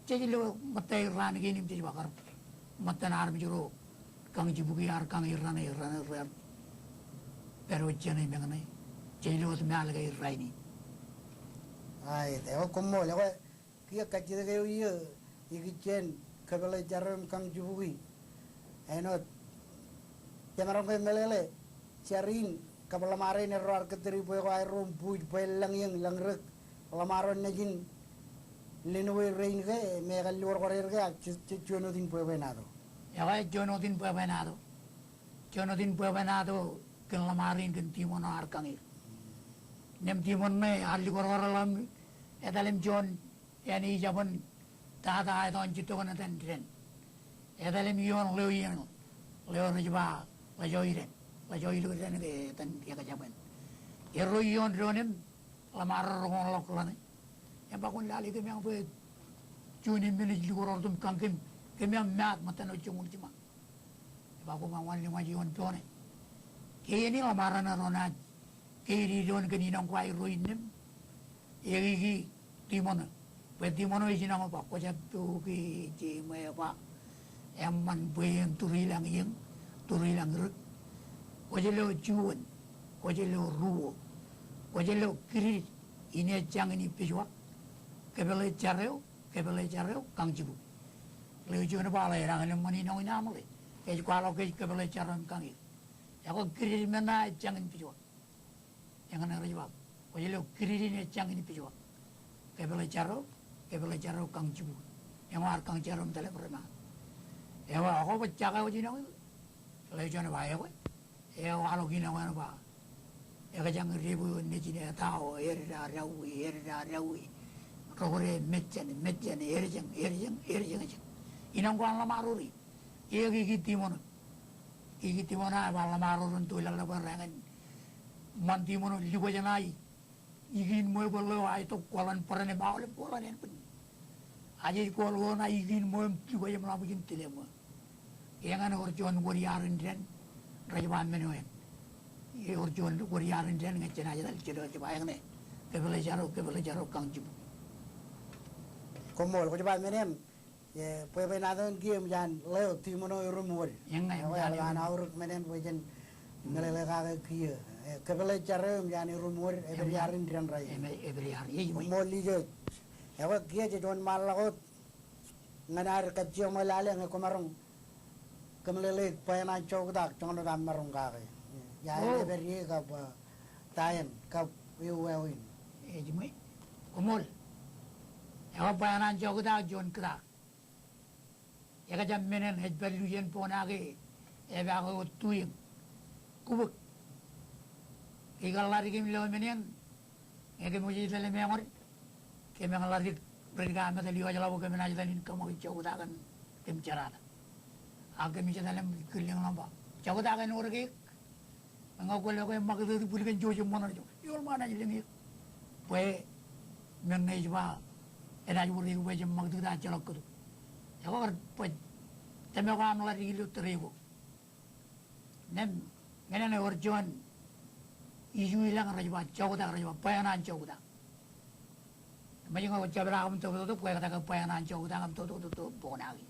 Jej lo ṃōtta raan kein im jej ba kar ṃōttan armej ro kañ jibukwi ear kañ irraṇe, irraṇe, irraṇe. Pād wōt jāne meñe ṇe. Jej lo wōt mālōtlōt rainin. Aet, ekwe koṃṃool, ekwe kiiō kajjitōk eo iiō ikijjien kōpeḷḷe jar eo im kañ jibukwi. Āinwōt jemaroñ ke meḷeḷe jar in kab ḷōṃarein erro ar kōttōri bwe ko aerro im buuj bwe lañ iōñ lañ rūk. Ḷōṃaro nejin lenwōj rein ke me ekar liwōrkọr er ke ak je, je, juon wōt in bwebwenato. Ekwe juon wōt in bwebwenato. Juon wōt in bwebwenato kōn ḷōṃarein kōn tiṃoṇ eo ar kañ er. Innām tiṃoṇ ṇe ear liwōrkọr ḷọk im etal im juon āne ijabōn tata eo etan jittoon etan dān. Etal im ioon ḷeo iien, ḷeo rej ba ḷajoidān, ḷajoidān ke etan ekjab āne. Erro ioon doon im ḷōṃaro rekoṇ ḷọk ḷane. Im ba kwōn lale kōm bwe juon men ej liwōrkọr tok im kañ kōm, kōm maat ṃōttan wōt joñoul jiṃa. Im ba koṃ ba wōn liṃa ioon doon e. Ke iien in ḷōṃaro ṇe ro naaj keidi doon kōn inọñ ko aerro innām. Ekiki tiṃoṇ eo. Bwe tiṃoṇ eo ej inọñ eo ba kwō jab pok ke ej ṃwe ba. Eṃṃan bwe en tūrilañ iōñ, tūrilañ rūk. Kwōj lo juon, kwōj lo ruo, kwōj lo kidid in ej jañin ippejwak. Kōpeḷḷe jar eo, kōpeḷḷe jar eo, kañ jibukwi. Ḷeo juon ba ḷe enañin eṃṃan inọñ in aṃ ḷe. Ej kwaḷọk ke ej kōpeḷḷe jar eo im kañ er. Ekwe kidid men ṇa ej jañin ippejwak. Eñṇe rej ba, kwōj lo kidid in ej jañin ippejwak. Kōpeḷḷe jar eo, kōpeḷḷe jar eo kañ jibukwi. Eñeo ar kañ jar eo im tōl im remaat. Ewa, ekwe bwe jake wōj inọñ in. Ḷeo juon ba ekwe. Ewaḷọk inọñ eo ba. Ekōjang debo eo nejin etao, edda dawi, edda dawi. Rokde mejān, mejān, erjeñ, erjeñ, erjeñjeñ. Inọñ ko an ḷōṃaro rein. Ekiki tiṃoṇ eo. Ekiki tiṃoṇ eo ej ba ḷōṃaro ren to laḷḷap eo rein. Ṃan tiṃoṇ eo likjab ṇa ikiin ṃweo bwe ḷeo aetok kwōḷan bōran im aolep kwōḷan ānbwinnin. Ajej kwōḷ eo ṇa ikiin ṃweo im likjab im ḷak bwijin tile ṃweo. Eñṇe ewōr juon wōt iaar in dān rej ba men eo en. Ewōr juon wōt iaar in dān ñe jenaaj etal jilọk ej ba eñṇe. Kōpeḷḷe jar eo, kōpeḷḷe jar eo kañ jibukwi. Koṃṃool, kwōj ba men in. Bwebwenato in kiiō eṃōj an ḷeo tiṃoṇ eo erom wōd. Eñe, eñe, eḷap an aorōk men in bwe jen meḷeḷe kake kiiō. Kōpeḷḷe jar eo eṃōj an erom wōd, epād iaar in dān rainin. Epād iaar, ej ṃōj. Koṃṃool Lijōj. Ekwe kiiō jej wōnṃaanḷọk wōt ñan ad kajjioñ lale ñe kwōmaroñ kōmeḷeḷeik bwe en an joktak joñan wōt aṃ maroñ kake. Ia āinwōt epād ie kab ta āin kab ewi wāween. Ej ṃōj. Koṃṃool. Ekwe bwe en an joktak juon kōtak. Ekjab men in ej pād luuj in boñake epaake wōt tuiōñ. Kubōk. Ikar ḷadik im lo men in. Ñe kōm ej etal im eñwōd, kōm eñ ḷadik rej kōmetal iowaaj ḷọk bwe kōm naaj etal in kōṃakūt joktak in kōm jerata. Ak kōm ej etal im kūr lōñ ḷọk im ba, joktak en wōr keik. Ñe kwō lo ke ṃakūt wōt bwil kōn jouj im ṃōṇōṇō, eoḷ ṃōk enaaj lōñ eok. Bwe men ṇe ej ba enaaj wōr eik bwe ejjab ṃakūt wōt ak ejjeḷọk kōto. Ekwe kar bwe tōmak ko aṃ ḷadik ilo tōre ko. Innām, men in ewōr juon issue ilañ rej ba joktak, rej ba bwe en an joktak. Eṃōj ñe kwō jab eḷak im tōptōptok, kwō ektake bwe en an joktak im tōptōptok boñake.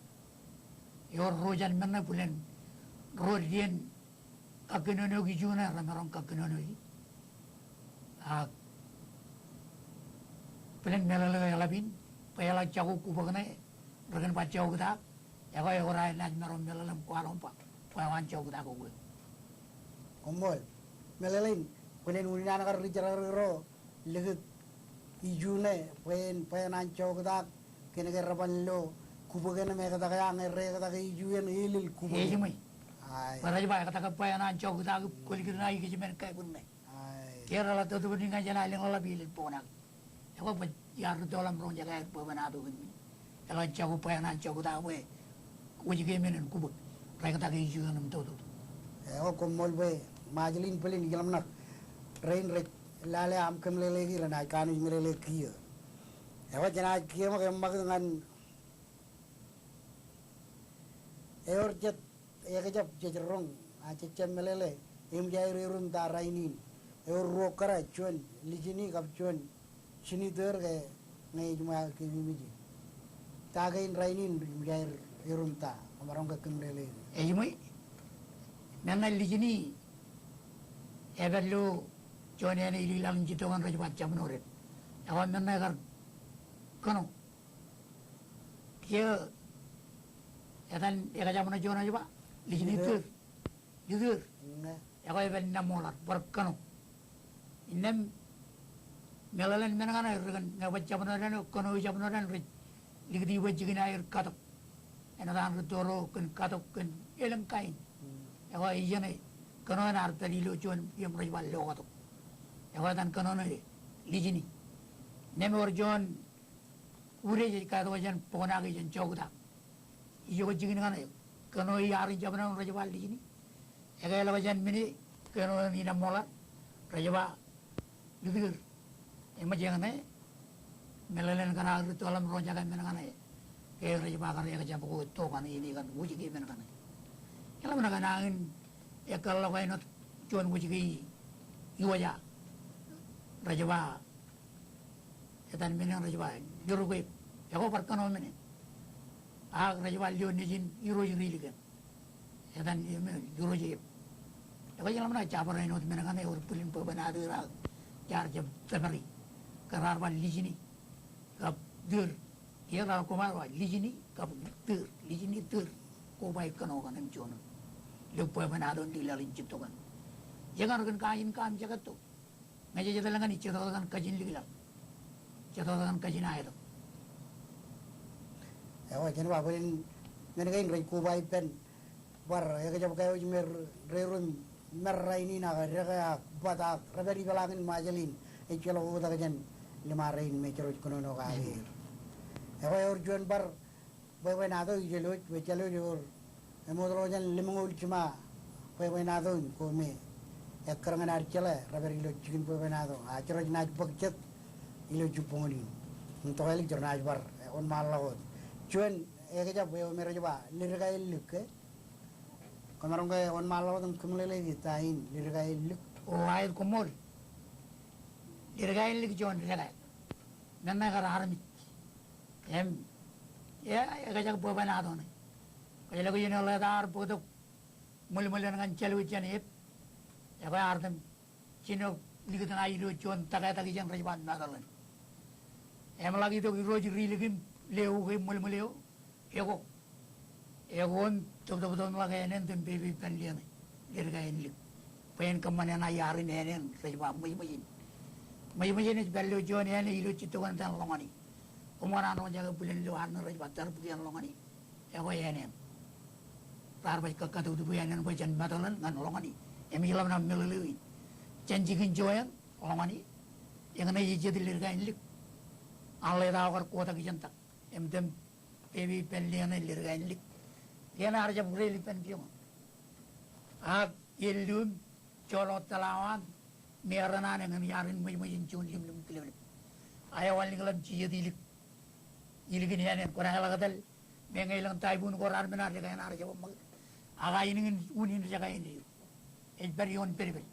Ewōr ruo jān men ṇe bwilen ruo dien kakkinono iju ṇe remaroñ kakkinono iju. Ak bōlen meḷeḷe ke eḷap in bwe eḷak jako kubōk ṇe rekōn bar joktak. Ekwe ewōr aer naaj maroñ meḷeḷe im kwaḷọk im ba bwe eo an joktak ko. Koṃṃool. Meḷeḷein bōlen unin an kar ri jerkakrik ro likūt iju ṇe bwe en bwe eṇ an joktak kōnke reban lo kubōk eṇ im ektake ñe rektake iju eṇ elōñ kubōk. Ej ṃool. Ai. Bwe rej ba ektake bwe eṇ an joktak kwōlikūt ṇe ikijjien kaibwin ṇe. Ai. Ke reḷak tōtōpar in ñan jenaaj lōñ ḷap elōñ bōknak. Ekwe bwe iar ri toḷ im roñjake aer bwebwenato kōn men. Eḷak jako bwe eṇ an joktak bwe wōjke men en kubōk. Rektake iju eṇ im tōtōt. Ekwe koṃṃool bwe Ṃajeḷ in bōlen ij ḷōmṇak rein rej lale aṃ kōmeḷeḷeiki renaaj kanooj meḷeḷe kiiō. Ekwe jenaaj kiiō ṃōk eṃṃakūt ñan ewōr jet ekjab jej roñ, a, jej jab meḷeḷe eṃōj aer erom ta rainin. Ewōr ruo kōrā, juon lijini kab juon jinitōr ke ñe ej ṃool ke eṃōj. Ta kein rainin eṃōj aer erom ta, kwōmaroñ ke kōmeḷeḷe. Ej ṃool. Men ṇe lijini epād ilo juon āne ilo ilaḷ in jittokan rej ba jabnoren. Ekwe men ṇe kar kōno. Kiiō etan ekjab ṇe juon ej ba lijini tōr. Itōr. Ekwe epād nōṃoḷar bar kōno. Innām meḷeḷein men kaṇe rekōn ñe baj jabnodan eo, kōno jabnodan rej likūt bwe jikin aer katok. Āinwōt an ri tōro kōn katok kōn elōñ kain. Ekwe ijeṇe kōno eṇ ear pād ilo juon iiō im rej ba lokatok. Ekwe etan kōno ṇe lijini. Innām ewōr juon ude jej kaetok jān bōknak jān joktak. Ijoko jikin kaṇe kōno iarin jabnodan rej ba lijini. Ekeḷọk jān men e kōno in nōṃoḷar rej ba itōr. Eṃōj eñṇe meḷeḷein kar aō ri toḷ im roñjake men kaṇe ke rej ba kar ekjab ko tok kaṇe āne kar wōjke men kaṇe. Eḷap ṇe kōn aō in ekkar ḷọk āinwōt juon wōjke iwōja rej ba etan men eṇ rej ba Lurukep. Ekwe bar kōno men eṇ. Ak rej ba lio nejin irooj rilik eṇ. Etan men eṇ Lurukep. Ekwe ij ḷōmṇak jabdewōt men kaṇe ewōr bwilin bwebwenato ak jaar jab tōpari. Ke raar ba lijini kab tōr. Kiiō raar koba ba lijini kab tōr. Lijini tōr. Koba e kōno kaṇ im juon ilo bwebwenato in ilaḷ in jittokan. Ej kar kōn kajin kaamijak etto. Ñe jej etal ñan e, jet wōt kōn kajin likḷọk. Jet wōt kōn kajin aetok. Ekwe jen ba bōlen men kein rej koba ippān bar ekjab kaiwōj me rerom men rainin ak dekā ak bat ak rej pād ipeḷaakin Ṃajeḷ in ejjeḷọk oktak jān liṃa rein me rej kōnono kake er. Ekwe ewōr juon bar bwebwenato ijellọk, bwe ejjeḷọk ewōr eṃootḷọk jān lemñoul jiṃa bwebwenato in ko me ekkar ñan ad jeḷā rej pād ilo jikin bwebwenato, a, rej naaj bōk jet ilo jibboñōn in. Im tokālik rej naaj bar wōnṃaanḷọk wōt. Juon ekjab eo me rej ba Lirkaenlik ke. Kwōmaroñ ke wōnṃaanḷọk wōt im kōmeḷeḷeiki ta in Lirkaenlik. O, aet, koṃṃool. Lirkaenlik juon dekā. Men ṇe kar armej. Im, e, ekjab bwebwenato ṇe. Kwōjeḷā ke āinwōt eḷap ear bōktok ṃwilṃwil eṇ ñan Jālwōj jān Ep. Ekwe ear tōm jino likūt ṇe ilo juon tōketak ijeṇ rej ba Metal eṇ. Im ḷak itok irooj rilik im leo ke ṃwilṃwil eo. Eko. Eko im tōptōptōmḷọk āne eṇ im pepe ippān lio ṇe. Lirkaenlik. Bwe en kōṃṃan eṇ iarin āne eṇ rej ba Ṃwijṃwij in. Ṃwijṃwij in ej pād ilo juon āne ilo jittokan etan Ḷōñani. Koṃ kōṇaan roñjake bwilōñ lo ad ṇe rej ba Tarbukien Ḷōñani. Ekwe āne eṇ. Raar baj kakkatūtū bwe āne eṇ bwe jān Metal eṇ ñan Ḷōñani. Im ij ḷōmṇak meḷeḷe in. Jān jikin jo eṇ Ḷōñani. Eñṇe ej jet Lirkaenlik. An ḷetak eo kar kotak ijeṇ tak. Im tōm pepe ippān lio ṇe Lirkaenlik. Lio ṇe ear jab reel ippān pioñōn. Ak ellu im joḷọk tōḷ eo an, meram an eñin iarin Ṃwijṃwij in juon limlim kileplep. A eo an likḷọk im jijet ilik. Ilikin āne eṇ kwōnaaj ḷak etal. Meñe elōñ typhoon ko raar men an dekā eṇ ear jab ṃakūt. Ak ainiñin unin dekā eṇ eo ej pād ioon pedped.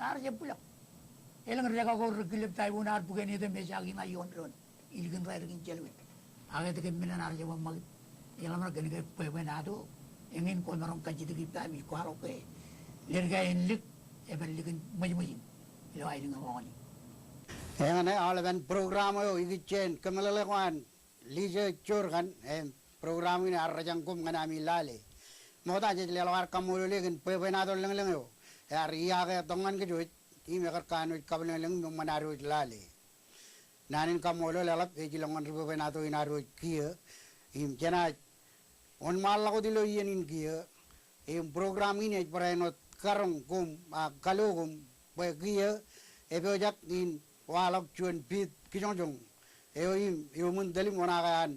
Ear jab bwilọk. Elōñ dekā ko rej kilep typhoon ear bukene etam ej ak inaaj ioon doon. Ilikin raelkin Jālwōj. Ak etke men eṇ ear jab ṃakūt. Eḷap ṇe kōnke bwebwenato. Eñin kwōmaroñ kajjitōk ippa im ij kwaḷọk ke Ded ke en lik, ebar lik in ṃwijṃwij im ilo aelōñ eo ṃokta. Eñṇe aolepen program eo ikijjien kōmeḷeḷe ko an Lisa Jorgan, im program in ear rōjañ koṃ ñan ami lale. Ṃokta jej leḷọk ad kaṃṃoolol eok kōn bwebwenato lōñlōñ eo ear iyaake tok ñan kōj wōj, im ekar kanooj kabwilōñlōñ ṃōṃan ad wōj lale. Naan in kaṃṃoolol eḷap ej ilọk ñan ri bwebwenato in ad wōj kiiō, im jenaaj wōnṃaanḷọk wōt ilo iien in kiiō, im program in ej barāinwōt karoñ koṃ ak kalo koṃ bwe kiiō epojak in waḷọk juon piit kijoñjoñ eo im eṃṃan tōl im wōṇaake an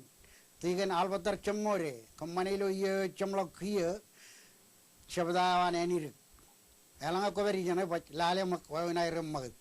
Tikōn Alberta Jemmode kōṃṃane ilo iiō eo ej jeṃḷọk kiiō, jebta eo an ānidik. Eḷaññe kwōpād ijeṇe baj lale ṃōk wāween aer im ṃakūt.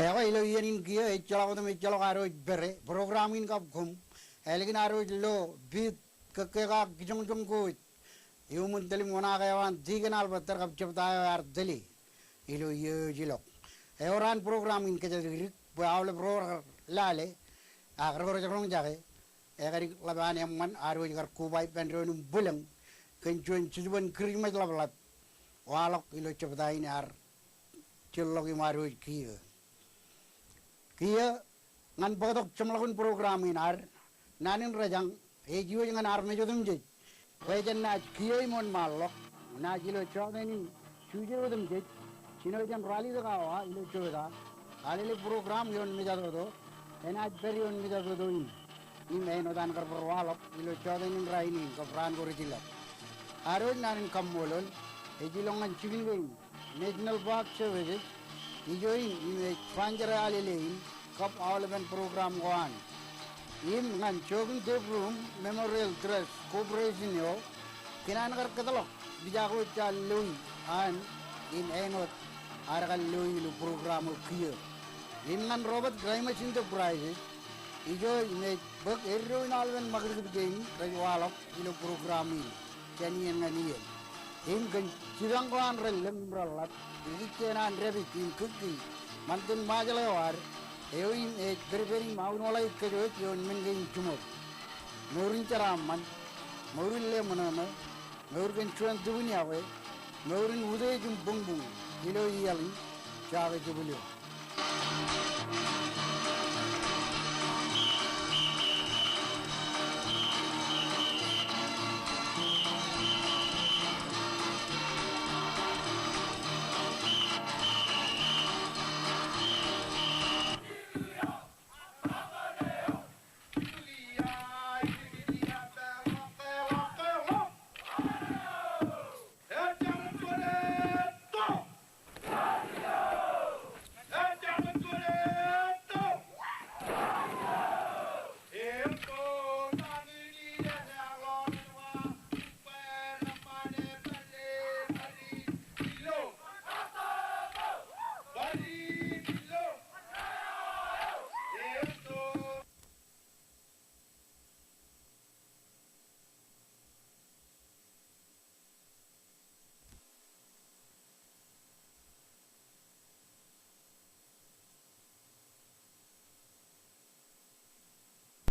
Ekwe ilo iien in kiiō ejjeḷọk otem ejjeḷọk ad wōj pere program in kab koṃ ālikin ad wōj lo piit kōkkeak kijoñjoñ ko wōj iuṃwin tōl im wōṇaak eo an Deacon Albert Tōr kab jebta eo ear tōle ilo iiō eo ej ilọk. Ewōr an program in kōjatdikdik bwe aolep ro raar lale ak ro rej roñjake ekadik ḷap an eṃṃan ad wōj kar koba ippān doon im bwilōñ kōn juon jetōb in Kūrijṃōj ḷapḷap waḷọk ilo jebta in ear jellọk im ad wōj kiiō. Kiiō ñan bōktok jeṃḷọkin program in ad naan in rejañ ej iwōj ñan armej otemjej bwe jen naaj kiiō im wōnṃaanḷọk naaj ilo jọteen in Juje otemjej. Jino jen ralitōk awa ilo jota, alele program ioon mejatoto, enaaj pād ioon mejatoto in im āinwōt an kar bar waḷọk ilo jọteen in rainin kab raan ko rej ilọk. Ad wōj naan in kaṃṃoolol ej ilọk ñan jikin kein National Park Services ijo in im ej sponsor e alele in kab aolepen program ko an. Im ñan Joachim deBrum Memorial Trust Corporation eo, kōn an kar kōtḷọk pijak wōj jān loi an im āinwōt ad kar loi ilo program eo kiiō. Im ñan Robert Grimes Enterprises ijo im ej bōk eddo in aolepen ṃakūtkūt kein rej waḷọk ilo program in jān iien ñan iien. Im kōn jipañ ko an relōñ im reḷḷap, ikijjien an dāpij im kūkki ṃantin Ṃajeḷ eo ad eo im ej pedped im aunwōḷā kōjwōj ioon men kein jiṃor. Mour in jeraaṃṃan, mour in leṃōṇōṇō, mour kōn juon tūpin iọkwe, mour in utiej im buñbuñ ilo iaḷ in Jake Jebwil eo.